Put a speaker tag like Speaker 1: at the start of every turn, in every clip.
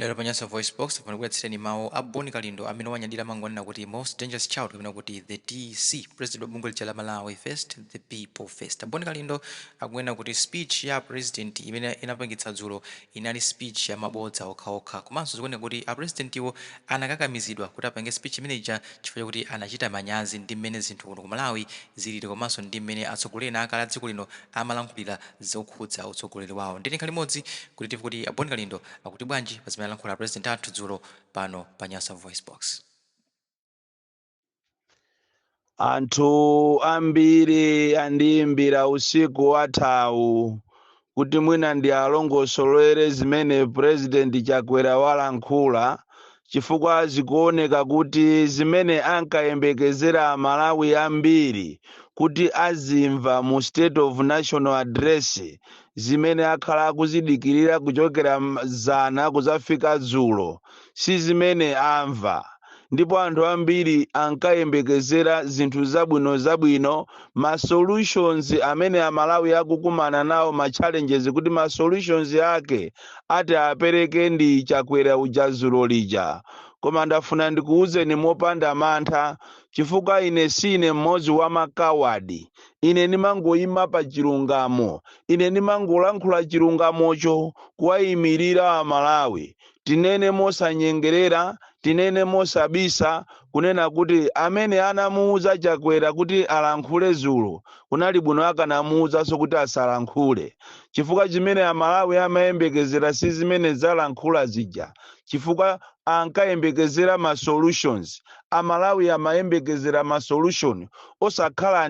Speaker 1: Lero pa Nyasa VoiceBox tikubweretsereni mawu a Bon Kalindo amene wanyadira amangonena kuti most dangerous child kapena kuti the DC, president wa bungwe lija la Malawi First, the people first. Bon Kalindo akunena kuti speech ya president imene inapangitsa dzulo inali speech ya mabodza okhaokha, komanso zikuoneka kuti a president iwo anakakamizidwa kuti apange speech imene ija chifukwa chakuti anachita manyazi ndi mmene zinthu kuno ku Malawi zilili komanso ndi mmene atsogoleri akale a dziko lino amalankhulira zokhudza utsogoleri wawo. Ndiye tikhale limodzi kuti timve kuti a Bon Kalindo akuti bwanji pa zimene alankhula president athu dzulo pano pa Nyasa VoiceBox.
Speaker 2: Anthu ambiri andiyimbira usiku wathawu kuti mwina ndi alongosolere zimene President Chakwera walankhula, chifukwa zikuoneka kuti zimene ankayembekezera Amalawi ambiri kuti azimva mu State of National Address, zimene akhala akuzidikirira kuchokera zana kuzafika dzulo, si zimene amva. Ndipo anthu ambiri ankayembekezera zinthu zabwino zabwino, ma solutions amene Amalawi akukumana nawo, ma challenges, kuti ma solutions ake ati apereke ndi Chakwera uja dzulo lija. Koma ndafuna ndikuwuzeni mopanda mantha, chifukwa ine sine mmodzi wa makawadi. Ine ndimangoyima pa chilungamo, ine ndimangolankhula chilungamocho kuwayimirira Amalawi. Tinene mosanyengerera, tinene mosabisa kunena kuti amene anamuwuza Chakwera kuti alankhule dzulo, kunali bwino akanamuwuzanso kuti asalankhule, chifukwa chimene Amalawi amayembekezera si zimene zalankhula zija, chifukwa ankayembekezera ma solutions. Amalawi amayembekezera ma solution, osakhala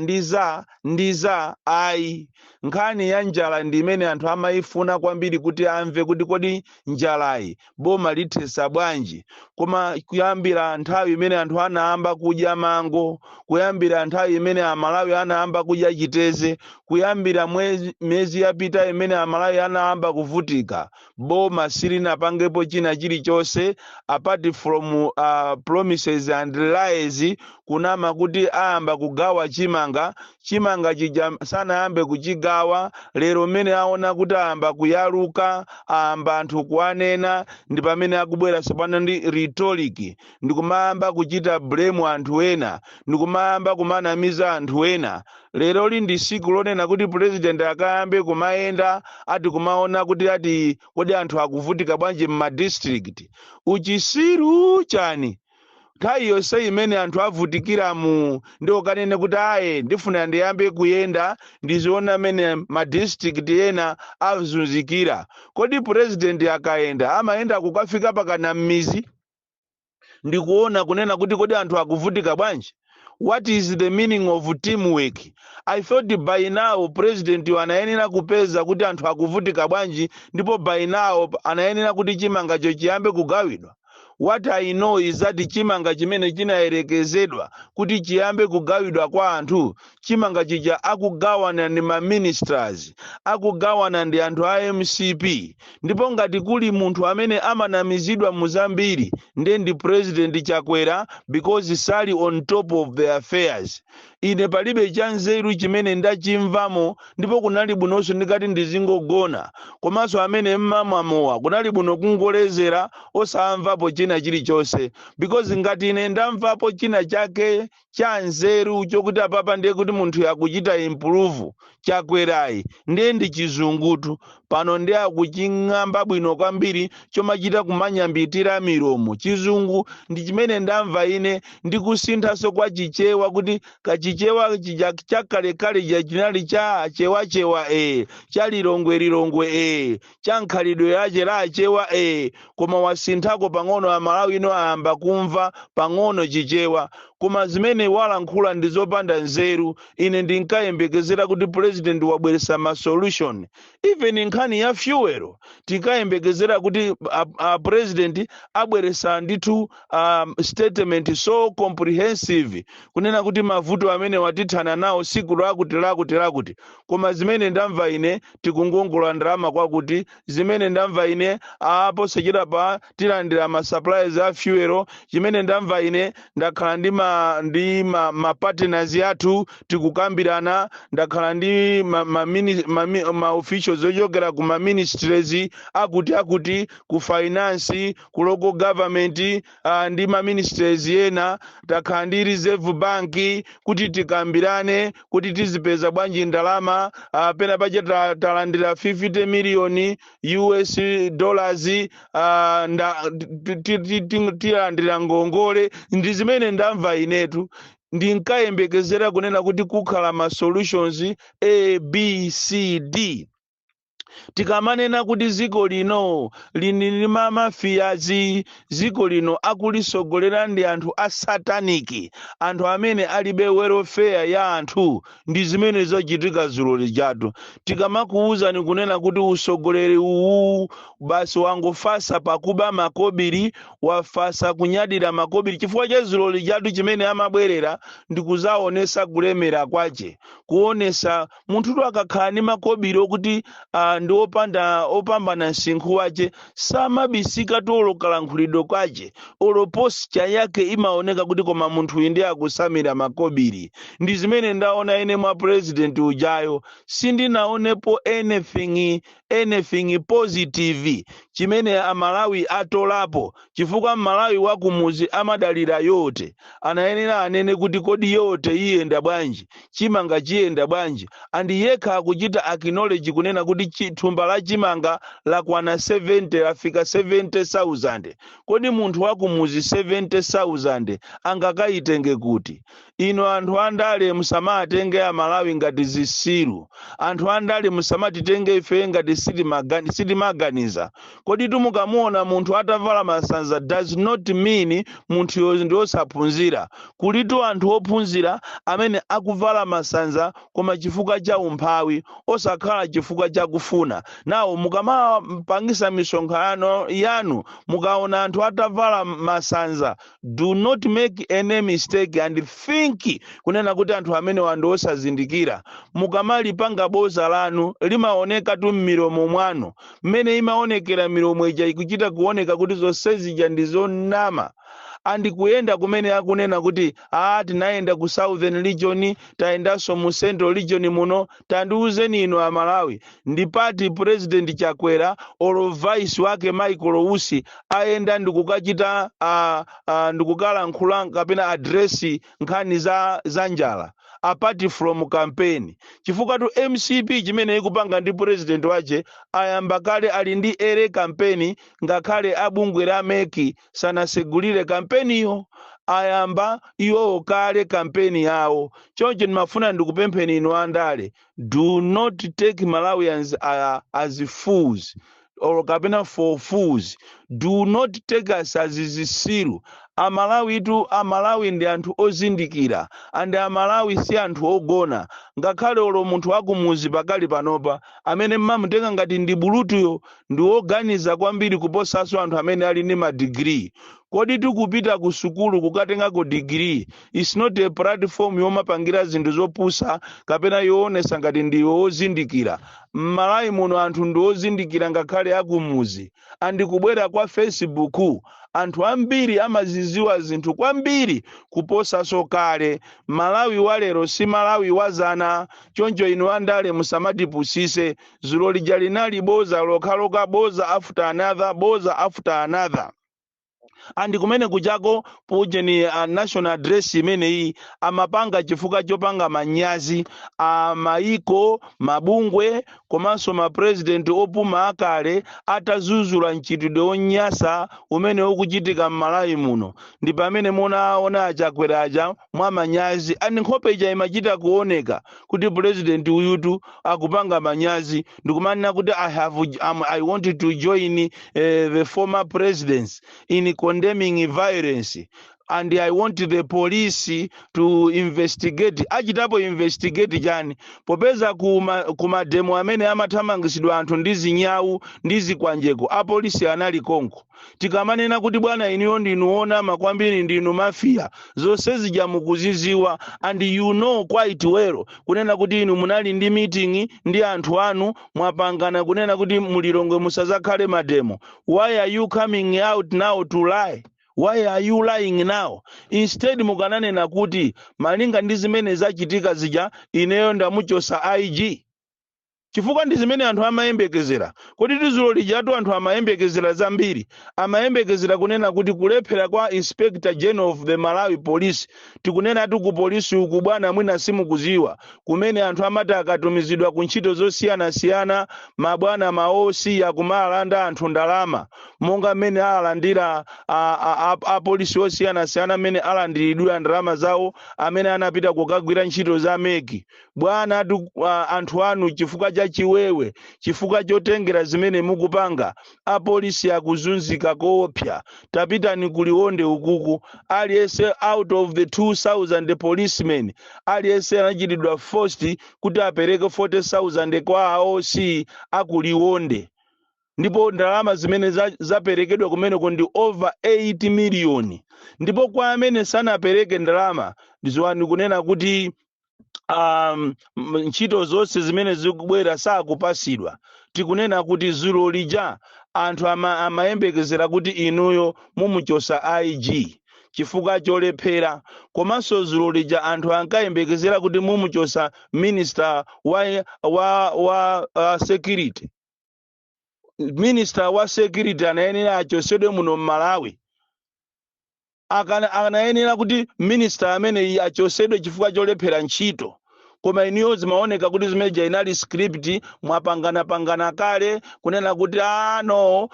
Speaker 2: ndi za ayi. Nkhani ya njala ndi imene anthu amayifuna kwambiri kuti amve kuti kodi njalayi boma lithesa bwanji? Koma kuyambira nthawi imene anthu anayamba kudya mango, kuyambira nthawi imene Amalawi anayamba kudya chiteze, kuyambira miyezi yapita imene Amalawi anayamba kuvutika, boma silinapangepo china chilichonse apart from promises and lies, kunama kuti ayamba kugawa chimanga. Chimanga chija sanayambe kuchigawa. Lero mmene aona kuti ayamba kuyaluka, ayamba anthu kuwanena, ndi pamene akubwera tsopano ndi rhetoric, ndikumayamba kuchita blame anthu ena, ndikumayamba kumanamiza anthu ena. Leroli ndi siku lonena kuti president akayambe kumayenda, ati kumaona kuti ati kodi anthu akuvutika bwanji m'madistrict. Uchisiru chani? Nthawi yonse imene anthu avutikiramu ndi ukanene kuti aye, ndifuna ndiyambe kuyenda ndiziona mmene madistrict ena azunzikira. Kodi president akayenda amayenda kukafika pakana m'mizi ndikuona kunena kuti kodi anthu akuvutika bwanji? What is the meaning of teamwork? I thought by now president anayenera kupeza kuti anthu akuvutika bwanji, ndipo by now anayenera kuti chimangacho chiyambe kugawidwa. What I know is that chimanga chimene chinayerekezedwa kuti chiyambe kugawidwa kwa anthu, chimanga chija akugawana ndi ma ministers, akugawana ndi anthu a MCP. Ndipo ngati kuli munthu amene amanamizidwa muzambiri, ndiye ndi President Chakwera, because sali on top of the affairs. Ine palibe chanzeru chimene ndachimvamo, ndipo kunali bwinonso ndikati ndizingogona. Komanso amene mmamwamowa, kunali bwino kungolezera osamvapo china chilichonse, because ngati ine ndamvapo china chake cha nzeru chokuti apapa ndiye kuti munthu akuchita improve Chakwerayi, ndiye ndi chizungutu pano ndi akuching'amba bwino kwambiri, chomachita kumanyambitira milomo. Chizungu ndi chimene ndamva ine, ndi kusinthanso kwa Chichewa, kuti kachichewa chija chakalekale chija chinali cha chewachewa, cha Lilongwe Lilongwe, cha nkhalidwe yache la Achewa, koma wasinthako pang'ono. Amalawi ino ayamba kumva pang'ono Chichewa, koma zimene walankhula ndi zopanda nzeru. Ine ndinkayembekezera kuti president wabweretsa ma solution. Even nkhani ya fuel, tikayembekezera kuti a president abweretsa ndithu statement so comprehensive kunena kuti mavuto amene watithana nawo siku lakuti lakuti lakuti. Koma zimene ndamva ine, tikungongola ndalama kwakuti. Zimene ndamva ine, apo sechedwa pa tilandira ma supplies a fuel. Chimene ndamva ine, ndakhala ndi ma ndi ma partners athu, tikukambirana. Ndakhala ndi ma officials ochokera ku ma ministries akuti ku finance, ku local government, ndi ma ministries ena. Takhala ndi Reserve Bank kuti tikambirane kuti tizipeza bwanji ndalama. Pena pache talandira 50 million US dollars, tilandira ngongole. Ndi zimene ndamva inetu. Ndinkayembekezera kunena kuti kukhala ma solutions A, B, C, D. Tikamanena kuti dziko lino lini ndi ma mafias, dziko lino akulisogolera ndi anthu a satanic, anthu amene alibe welfare ya anthu, ndi zimene zachitika dzulo lijatu. Tikamakuwuzani kunena kuti usogoleri uwu basi wangofasa pakuba makobiri, wafasa kunyadira makobiri, chifukwa cha dzulo lijatu chimene amabwerera ndi kuzaonesa kulemera kwace, kuonesa munthutu akakhala ndi makobiri okuti ndi opanda opambana msinkhu wace, samabisika tolo kalankhulidwe kwace, olo posture yake imaoneka kuti koma munthu uyu ndi akusamira makobiri. Ndi zimene ndaona ine mwa president ujayo. Sindinaonepo anything positive chimene Amalawi atolapo, chifukwa Mmalawi wakumuzi amadalira yote. Anayenera anene kuti kodi yote iyenda bwanji, chimanga chiyenda bwanji? And yekha akuchita acknowledge kunena kuti thumba la chimanga lakwana 70, lafika 70,000. Kodi munthu wakumuzi 70,000 angakayitenge kuti? Ino anthu andale, musamatenge Amalawi ngati zisilu. Anthu andale, musamatitenge ife ngati sitimaganiza. Kodi tumukamuona munthu atavala masanza does not mean munthuyo ndi osaphunzira. Kulitu anthu ophunzira amene akuvala masanza, koma chifukwa cha umphawi, osakhala chifukwa chakufuna nawo. Mukamapangisa misonkhano yanu, mukaona anthu atavala masanza, do not make any mistake and think kunena kuti anthu amene ndi osazindikira. Mukamalipanga boza lanu limaoneka tu m'milomo mwanu. Mmene imaonekera milomo ija, ikuchita kuoneka kuti zonse zija ndi zonama. And kuyenda kumene akunena kuti a tinayenda ku Southern Region, tayendanso mu Central Region muno, tandiuzeni inu Amalawi, ndi pati President Chakwera olo vice wake Michael Usi ayenda ndikukachita ndikukalankhula kapena address nkhani za njala apart from campaign? Chifukwa tu MCP chimene ikupanga ndi president wache, ayamba kale, ali ndi early campaign. Ngakhale abungwe la MEC sanasegulire kampeniyo, ayamba iwowo kale kampeni yawo. Choncho ndimafuna ndikupempheni inu andale, do not take Malawians as fools or kapena for fools. Do not take us as zisilu. Amalawi tu, Amalawi ndi anthu ozindikira, and Amalawi si anthu ogona. Ngakhale olo munthu akumuzi pakali panopa amene mmamutenga ngati ndi bulutuyo, ndi woganiza kwambiri kuposanso anthu amene ali ndi madigiri. Kodi tikupita ku sukulu kukatengako digiri is not a platform yomapangira zinthu zopusa kapena yoonesa ngati ndiwe wozindikira. M'Malawi muno anthu ndi ozindikira, ngakhale akumuzi. And kubwera kwa Facebook, anthu ambiri amaziziwa zinthu kwambiri kuposaso kale. Malawi walero si Malawi wazana. Choncho inu andale, musamatipusise. Zulo lija linali boza lokhaloka, boza after another, boza after another. And kumene kuchako pujeni national address imeneyi amapanga chifukwa chopanga manyazi amaiko, mabungwe komanso mapresident opuma akale atazuzula mchitidwe wonyasa umene ukuchitika m'Malawi muno. Ndi pamene munaona Achakwera aja mwa manyazi, and nkhope ija imachita kuoneka kuti president uyutu akupanga manyazi, ndikumanena kuti I want to join the former presidents in condemning violence and I want the police to investigate. Achitapo investigate chani, popeza kuma demo amene amathamangisidwa anthu ndi zinyawu ndi zikwanjeko, apolisi anali konko? Tikamanena kuti bwana, inuyo ndinu onama kwambiri, ndinu mafia, zonse zija mukuziziwa, and you know quite well kunena kuti inu munali ndi meeting ndi anthu anu, mwapangana kunena kuti mulilongwe musazakhale mademo. Why are you coming out now to lie? Why are you lying now? Instead mukananena kuti malinga ndi zimene zachitika zija, ineyo ndamuchosa IG, chifukwa ndi zimene anthu amayembekezera. Kodi dzulo lijatu anthu amayembekezera zambiri. Amayembekezera kunena kuti kulephera kwa Inspector General of the Malawi Police. Tikunenatu ku polisi uku, bwana, mwina simukuziwa kumene anthu amati akatumizidwa ku ntchito zosiyanasiyana, mabwana ma OC akumalanda anthu ndalama, monga mmene alandira apolisi osiyanasiyana, amene alandiridwira ndalama zawo amene anapita kukagwira ntchito za MEC. Bwana, anthu anu, chifukwa cha chiwewe, chifukwa chotengera zimene mukupanga, apolisi akuzunzika koopsa. Tapitani kuLionde ukuku, aliyense out of the 2000 policemen, aliyense anachitidwa forced kuti apereke 40,000 kwa OC akuLionde, ndipo ndalama zimene zaperekedwa kumeneko ndi over 8 million. Ndipo kwa amene sanapereke ndalama, ndiziwani kunena kuti ntchito zonse zimene zikubwera sakupasidwa. Tikunena kuti dzulo lija anthu amayembekezera kuti inuyo mumuchosa IG chifukwa cholephera. Komanso dzulo lija anthu ankayembekezera kuti mumuchosa minister wa security. Minister wa security anayenera achosedwe muno mMalawi. Anayenera kuti minister amene achosedwe chifukwa cholephera ntchito. Koma iniyo zimaoneka kuti zimeneja inali script, mwapanganapangana kale kunena kuti ano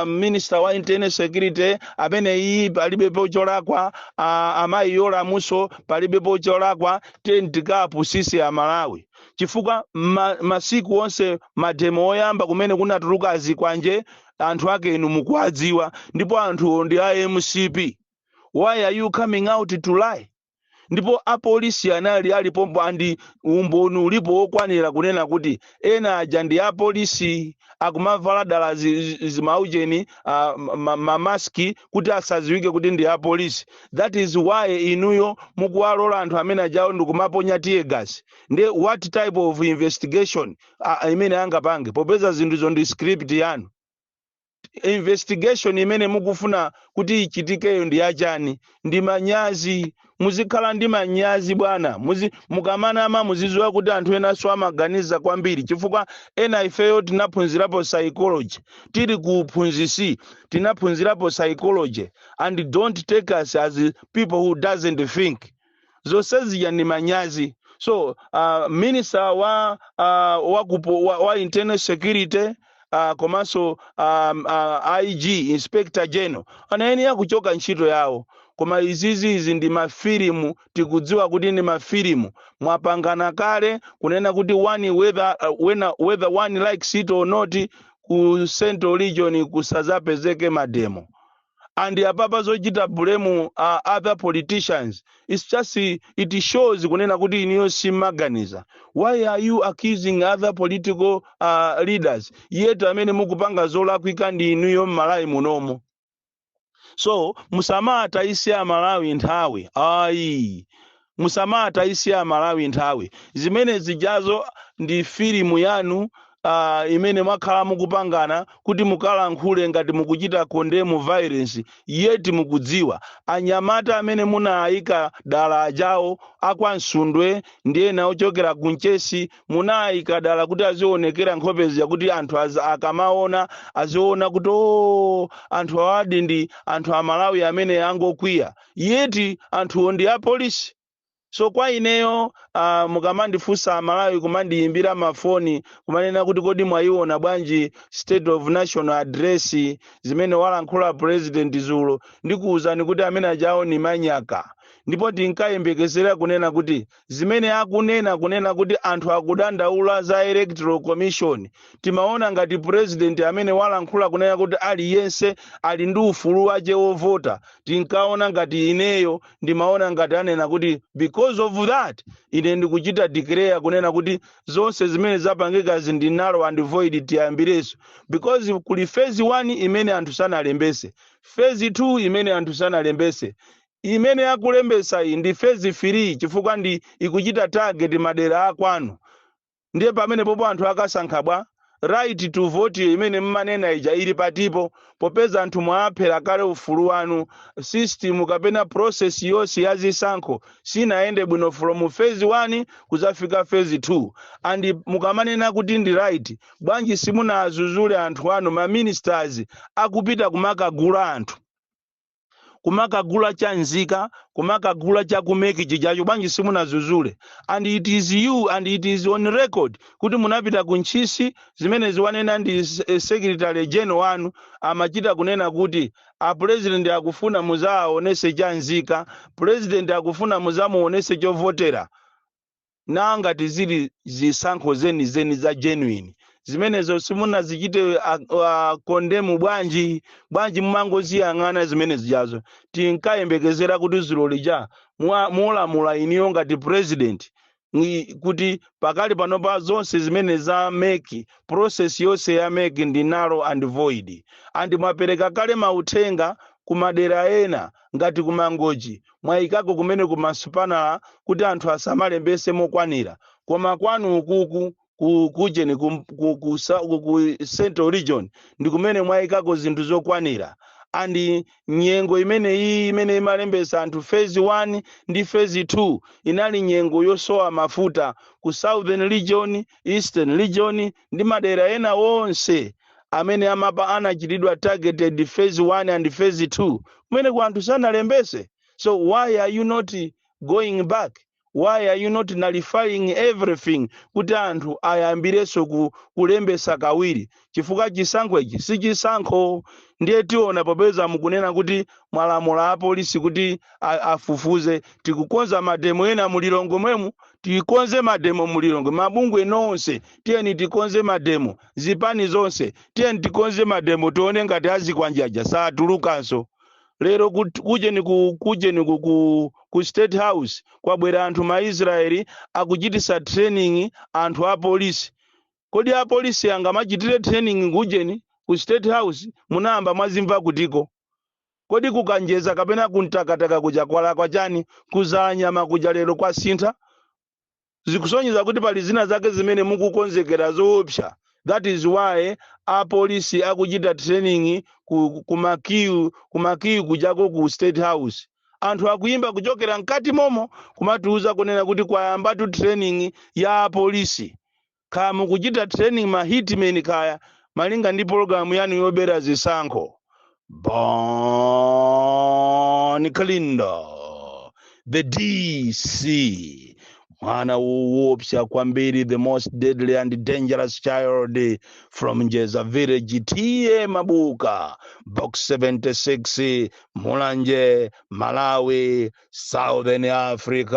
Speaker 2: minister wa internal security amene iyi palibepo cholakwa, amayi Yolamuso palibepo cholakwa, tikaapusise Amalawi. Chifukwa masiku onse mademo oyamba kumene kunatuluka azikwanje, anthu ake inu mukuwadziwa, ndipo anthuwo ndi a MCP. Why are you coming out to lie? Ndipo apolisi anali alipompo, and umboni ulipo wokwanira kunena kuti ena aja ndi apolisi, akumavala dala zimaucheni mamaski kuti asadziwike kuti ndi apolisi. That is why inuyo mukuwalola anthu amene ajawo ndikumaponya tear gas. Ndi what type of investigation imene angapange, popeza zinthuzo ndi script yanu? Investigation imene mukufuna kuti ichitikeyo ndi yachani? Ndi manyazi, muzikhala ndi manyazi, bwana. Mukamanama muzidziwa kuti anthu enanso amaganiza kwambiri, chifukwa ena ifeyo tinaphunzirapo psychology, tili ku uphunzisi tinaphunzirapo psychology, and don't take us as people who doesn't think. Zonse zija ndi manyazi. So minister wa internal security komanso IG, Inspector General, anayenera kuchoka ntchito yawo. Koma izizi, izi ndi mafilimu, tikudziwa kuti ndi mafilimu, mwapangana kale kunena kuti one whether one likes it or not, ku Central Region kusazapezeke mademo. And apapa zochita blame other politicians, it's just, it shows kunena kuti iniyo simaganiza. Why are you accusing other political leaders, yet amene mukupanga zolakwika ndi inuyo mMalawi munomo? So musamatayise Amalawi nthawi, ayi, musamatayise Amalawi nthawi. Zimene zijazo ndi filimu yanu imene mwakhala mukupangana kuti mukalankhule ngati mukuchita condemn violence, yet mukudziwa anyamata amene munayika dala ajawo akwaNsundwe ndi ena ochokera kuNchesi, munayika dala kuti azionekera nkhope zija, kuti anthu akamaona aziona kuti, o, anthu awadi ndi anthu Amalawi amene angokwiya, yet anthuwo ndi apolisi. So kwa ineyo, mukamandifunsa Amalawi, kumandiyimbira mafoni kumanena kuti, "Kodi mwayiona bwanji State of National Address, zimene walankhula president zulo?" Ndikuwuzani kuti amene ajawo ni manyaka. Ndipo tinkayembekezera kunena kuti zimene akunena, kunena kuti anthu akudandaula za Electoral Commission, timaona ngati president amene walankhula kunena kuti aliyense ali ndi ufulu wace wovota, tinkaona ngati, ineyo ndimaona ngati anena kuti because of that ine ndikuchita declare kunena kuti zonse zimene zapangikazi ndi null and void, tiyambireso, because kuli phase 1 imene anthu sanalembese, phase 2 imene anthu sanalembese, imene akulembesa iyi ndi phase 3, chifukwa ndi ikuchita target madera akwanu. Ndiye pamene popo anthu akasankha bwa? Right to vote imene mmanena ija ili patipo, popeza anthu mwaphera kale ufulu wanu? System kapena process yonse ya zisankho sinayende bwino from phase 1 kuzafika phase 2. And mukamanena kuti ndi right, bwanji simunazuzule anthu anu, ma ministers, akupita kumakagula anthu, kumakagula cha nzika, kumakagula cha ku MEC chijacho? Bwanji simunazuzule? And it is you and it is on record kuti munapita ku Ntchisi. Zimene ziwanena ndi secretary general wanu, amachita kunena kuti a president akufuna muzawaonese cha nzika, president akufuna muzamuonese chovotera. Nanga zili zisankho zenizeni za genuine zimenezo simunazichite condemn bwanji? Bwanji mumangoziyang'ana zimene zijazo? Tinkayembekezera kuti zulo lija mulamula iniyo ngati president kuti pakali panopa zonse zimene za MEC, process yonse ya MEC ndi null and void. And mwapereka kale mauthenga kumadera ena ngati kuMangochi, mwayikako kumene kumasupanala kuti anthu asamalembese mokwanira. Koma kwanu ukuku ku kujeni ku Central Region ndi kumene mwayikako zinthu zokwanira. And nyengo imene iyi imene imalembesa anthu phase 1 ndi phase 2 inali nyengo yosowa mafuta ku Southern Region, Eastern Region ndi madera ena wonse amene amapa anachitidwa targeted phase 1 and phase 2, kumene ku anthu sanalembese. So why are you not going back? Why are you not nullifying everything kuti anthu ayambirenso kulembesa kawiri? Chifukwa chisankho ichi si chisankho. Ndiye tiona, popeza mukunena kuti mwalamula apolisi kuti afufuze. Tikukonza mademo ena mulilongwe mwemu. Tikonze mademo mulilongwe. Mabungwe nonse, tiyeni tikonze mademo. Zipani zonse, tiyeni tikonze mademo. Tione ngati azikwanjaja satulukanso lero. Kujeni kujeni ku State House kwabwera anthu maIsraeli akuchitisa training anthu a polisi. Kodi apolisi angamachitire training kujeni ku State House? Munayamba mwazimva kutiko? Kodi kukanjeza kapena kuntakataka kuja kwalakwa chani? Kuzanyama kuja lero kwasintha. Zikusonyeza kuti pali zina zake zimene mukukonzekera zoopsa. That is why apolisi akuchita training ku makiyu kujako ku State House. Anthu akuyimba kuchokera mkati momo kumatiuza kunena kuti kwayambatu training ya apolisi. Kaya mukuchita training ma hitmen, kaya malinga ndi pologalamu yanu yobera zisankho. Bon Kalindo, the DC, mwana woopsa kwambiri, the most deadly and dangerous child from Njeza Village, T/A Mabuka, Box 76, Mulanje, Malawi, Southern Africa.